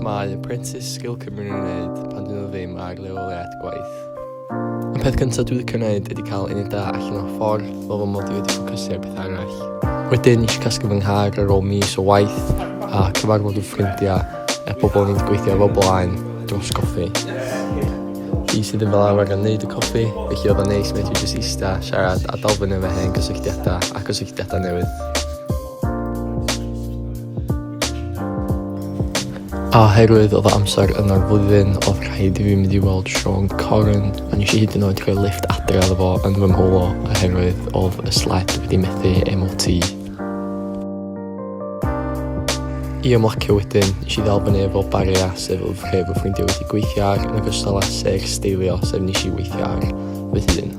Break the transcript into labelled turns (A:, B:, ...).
A: mae Apprentice Sgil Cymru'n ei wneud pan dyn nhw ddim ar leoliad gwaith? Y peth cyntaf dwi licio wneud ydy cael uned da allan o'r ffordd, fel fy mod i wedi ffocysu ar beth arall. Wedyn, nes i casglu fy nghar ar ôl mis o waith a cyfarfod fy ffrindiau a pobl o'n i wedi gweithio efo blaen dros goffi. Fi sydd yn fel arfer yn neud y coffi, felly oedd o'n neis medru jyst ista, siarad a dal fyny efo hen gysylltiadau a cysylltiadau newydd. A oherwydd oedd amser yna'r flwyddyn, oedd rhaid i fi mynd i weld Siôn Corn, a nes i hyd yn oed rhoi lift adre iddo fo yn fy mholo oherwydd oedd y sled wedi methu MOT. I ymlacio wedyn, nes i ddal fyny efo Baria, sef oedd rhai o fy ffrindiau wedi gweithio ar, yn ogystal â Ser Steilio, sef nes i weithio ar fy hun.